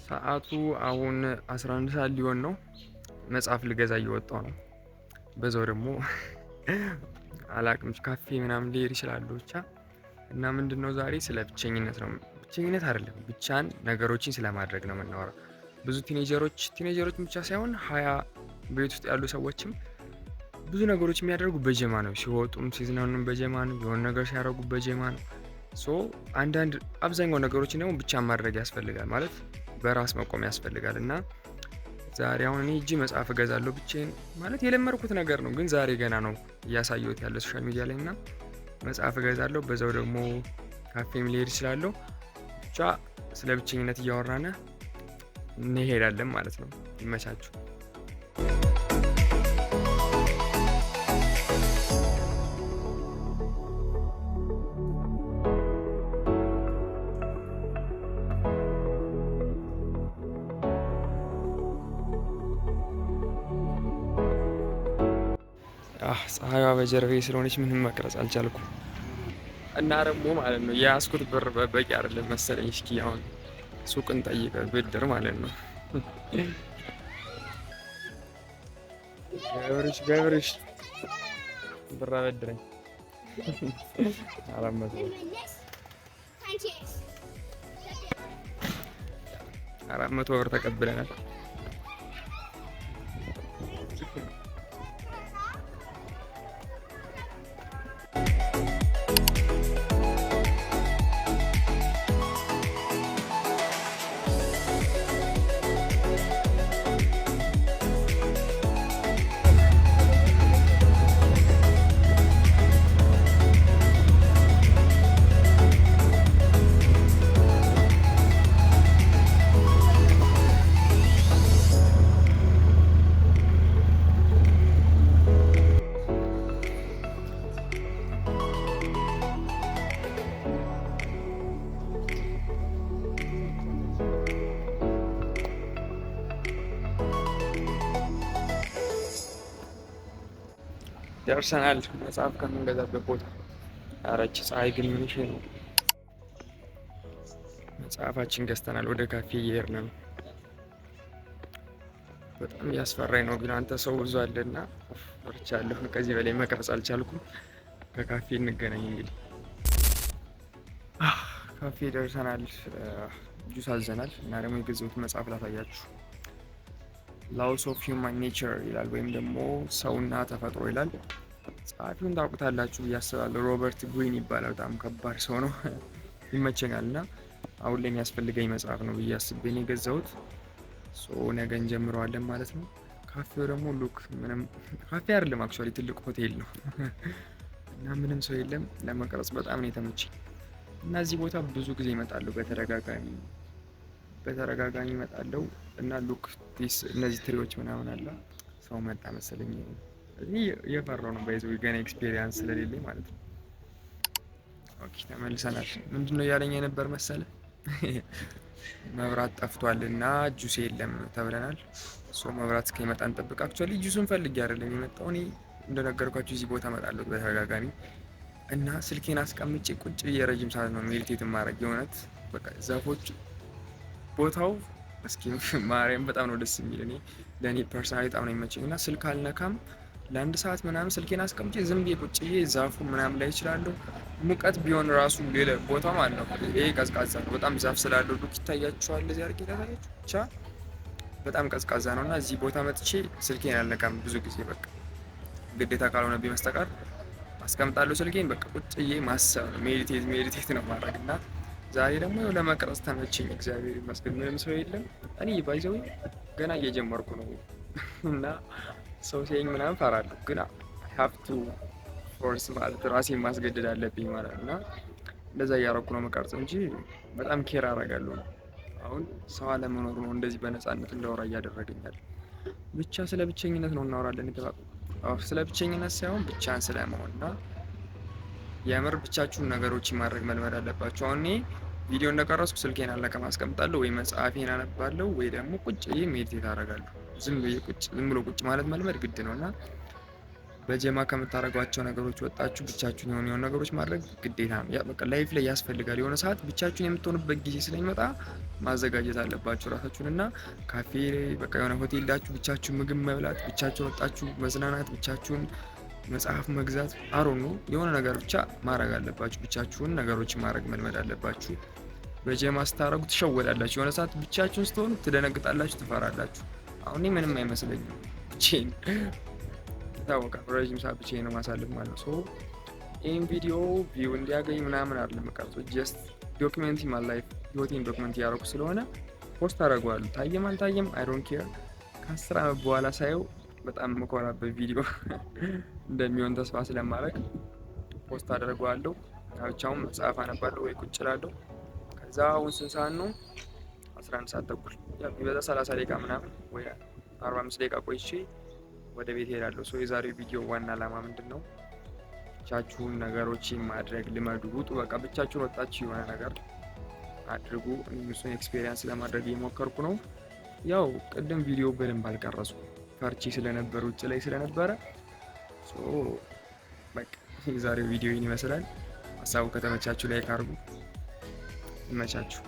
ሰዓቱ አሁን 11 ሰዓት ሊሆን ነው። መጽሐፍ ልገዛ እየወጣሁ ነው። በዛው ደግሞ አላቅም ካፌ ምናምን ሊሄድ ይችላሉ ብቻ። እና ምንድን ነው፣ ዛሬ ስለ ብቸኝነት ነው። ብቸኝነት አይደለም፣ ብቻን ነገሮችን ስለማድረግ ነው የምናወራው። ብዙ teenager ኦች፣ teenager ኦች ብቻ ሳይሆን 20 ቤት ውስጥ ያሉ ሰዎችም ብዙ ነገሮች የሚያደርጉ በጀማ ነው። ሲወጡም ሲዝናኑም በጀማ ነው። የሆነ ነገር ሲያደርጉ በጀማ ነው። So አንዳንድ አብዛኛው ነገሮችን ደግሞ ብቻ ማድረግ ያስፈልጋል፣ ማለት በራስ መቆም ያስፈልጋል። እና ዛሬ አሁን እኔ እጅ መጽሐፍ እገዛለሁ ብቻዬን፣ ማለት የለመድኩት ነገር ነው፣ ግን ዛሬ ገና ነው እያሳየሁት ያለ social media ላይ። እና መጽሐፍ እገዛለሁ፣ በዛው ደግሞ ካፌም ሊሄድ እችላለሁ። ብቻ ስለ ብቸኝነት እያወራን እንሄዳለን ማለት ነው። ይመቻችሁ። ፀሐይዋ በጀርባዬ ስለሆነች ምንም መቅረጽ አልቻልኩም። እና ደግሞ ማለት ነው የያዝኩት ብር በቂ አይደለም መሰለኝ። እስኪ አሁን ሱቅን ጠይቀ ብድር ማለት ነው። ገብርሽ ገብርሽ፣ ብር አበድረኝ። 400 ብር፣ 400 ብር ተቀብለናል። ደርሰናል መጽሐፍ ከምንገዛበት ቦታ። አረች ፀሐይ ግን ምን ነው። መጽሐፋችን ገዝተናል። ወደ ካፌ እየሄድን ነው። በጣም እያስፈራኝ ነው ግን አንተ ሰው ብዙ አለና ፈርቻለሁ። ከዚህ በላይ መቅረጽ አልቻልኩም። ከካፌ እንገናኝ እንግዲህ። ካፌ ደርሰናል። ጁስ አዘናል እና ደግሞ የገዛሁት መጽሐፍ ላሳያችሁ። Laws of Human Nature ይላል ወይም ደግሞ ሰውና ተፈጥሮ ይላል። ጸሐፊውን ታውቁታላችሁ ብዬ አስባለሁ። ሮበርት ግሪን ይባላል። በጣም ከባድ ሰው ነው። ይመቸኛል እና አሁን ላይ የሚያስፈልገኝ መጽሐፍ ነው ብዬ አስቤ ነው የገዛሁት። So ነገ እንጀምረዋለን ማለት ነው። ካፌው ደግሞ look፣ ምንም ካፌ አይደለም፣ actually ትልቅ ሆቴል ነው እና ምንም ሰው የለም። ለመቅረጽ በጣም ነው የተመቸኝ እና እዚህ ቦታ ብዙ ጊዜ እመጣለሁ፣ በተደጋጋሚ በተደጋጋሚ እመጣለሁ እና look፣ እነዚህ tree ዎች ምናምን አለ። ሰው መጣ መሰለኝ። እዚህ እየፈራሁ ነው by the way፣ ገና experience ስለሌለኝ ማለት ነው። Okay፣ ተመልሰናል። ምንድነው እያለኝ የነበር መሰለ? መብራት ጠፍቷል እና ጁስ የለም ተብለናል። So መብራት እስከሚመጣ እንጠብቅ። Actually ጁሱን ፈልጌ አይደለም የመጣው። እኔ እንደነገርኳችሁ እዚህ ቦታ እመጣለሁ በተደጋጋሚ እና ስልኬን አስቀምጬ ቁጭ ብዬ ረጅም ሰዓት ነው meditate ማድረግ። የእውነት በቃ ዛፎች፣ ቦታው፣ እስኪ ማርያም በጣም ነው ደስ የሚል። እኔ ለእኔ personally በጣም ነው የሚመቸኝ እና ስልክ አልነካም ለአንድ ሰዓት ምናምን። ስልኬን አስቀምጬ ዝም ብዬ ቁጭ ብዬ ዛፉ ምናምን ላይ እችላለሁ። ሙቀት ቢሆን ራሱ ሌላ ቦታ ማለት ነው። ይሄ ቀዝቃዛ ነው በጣም ዛፍ ስላለው። Look፣ ይታያችኋል። እዚህ አድርጌ ታያችሁ ብቻ በጣም ቀዝቃዛ ነው እና እዚህ ቦታ መጥቼ ስልኬን አልነካም ብዙ ጊዜ። በቃ ግዴታ ካልሆነብኝ በስተቀር አስቀምጣለሁ ስልኬን። በቃ ቁጭ ብዬ ማሰብ ነው፣ meditate meditate ነው ማድረግ። እና ዛሬ ደግሞ ለመቅረጽ ተመቸኝ፣ እግዚአብሔር ይመስገን። ምንም ሰው የለም። እኔ by the way ገና እየጀመርኩ ነው እና ሰው ሲያየኝ ምናምን ፈራለሁ፣ ግን have to force፣ ማለት ራሴን ማስገደድ አለብኝ ማለት እና እንደዛ እያደረኩ ነው መቀርጽ እንጂ በጣም care አደርጋለሁ። አሁን ሰው አለመኖሩ ነው እንደዚህ በነፃነት እንዳወራ እያደረገኛል። ብቻ ስለ ብቸኝነት ነው እናወራለን የተባለው። ስለ ብቸኝነት ሳይሆን ብቻን ስለመሆን እና የምር ብቻችሁን ነገሮችን ማድረግ መልመድ አለባችሁ። አሁን እኔ ቪዲዮ እንደቀረጽኩ ስልኬን አለቀም፣ አስቀምጣለሁ፣ ወይ መጽሐፌን አነባለሁ ወይ ደግሞ ቁጭ ብዬ meditate አደርጋለሁ። ዝም ብዬ ቁጭ፣ ዝም ብሎ ቁጭ ማለት መልመድ ግድ ነው እና በጀማ ከምታደርጓቸው ነገሮች ወጣችሁ ብቻችሁን የሆኑ የሆኑ ነገሮች ማድረግ ግዴታ ነው። ያ በቃ life ላይ ያስፈልጋል። የሆነ ሰዓት ብቻችሁን የምትሆኑበት ጊዜ ስለሚመጣ ማዘጋጀት አለባችሁ ራሳችሁን። እና ካፌ፣ በቃ የሆነ ሆቴል ሄዳችሁ ብቻችሁን ምግብ መብላት፣ ብቻችሁን ወጣችሁ መዝናናት፣ ብቻችሁን መጽሐፍ መግዛት፣ አሮ ነው፣ የሆነ ነገር ብቻ ማድረግ አለባችሁ። ብቻችሁን ነገሮችን ማድረግ መልመድ አለባችሁ። በጀማ ስታረጉ ትሸወዳላችሁ። የሆነ ሰዓት ብቻችሁን ስትሆኑ ትደነግጣላችሁ፣ ትፈራላችሁ። አሁን እኔ ምንም አይመስለኝም፣ ብቻዬን ይታወቃል። ረዥም ሰዓት ብቻዬን ነው ማሳለፍ ማለት ነው። So ይህን ቪዲዮ view እንዲያገኝ ምናምን አይደለም የምቀርጸው፣ just document my life፣ ህይወቴን document እያደረኩ ስለሆነ post አደርገዋለሁ። ታየም አልታየም I don't care። ከ10 ዓመት በኋላ ሳየው በጣም የምኮራበት ቪዲዮ እንደሚሆን ተስፋ ስለማድረግ post አደርገዋለሁ። ብቻውን መጽሐፍ አነባለሁ ወይ ቁጭ እላለሁ። ከዛ አሁን ስንት ሰዓት ነው? 11 ሰዓት ተኩል። ያው ቢበዛ 30 ደቂቃ ምናምን ወይ 45 ደቂቃ ቆይቼ ወደ ቤት እሄዳለሁ። So የዛሬው ቪዲዮ ዋና ዓላማ ምንድን ነው? ብቻችሁን ነገሮችን ማድረግ ልመዱ። ውጡ፣ በቃ ብቻችሁን ወጣችሁ የሆነ ነገር አድርጉ። እኔም እሱን experience ለማድረግ እየሞከርኩ ነው። ያው ቅድም ቪዲዮ በደንብ አልቀረጽኩም፣ ፈርቼ ስለነበር፣ ውጭ ላይ ስለነበረ። So በቃ የዛሬው ቪዲዮ ይህን ይመስላል። ሀሳቡ ከተመቻችሁ like አድርጉ። ይመቻችሁ።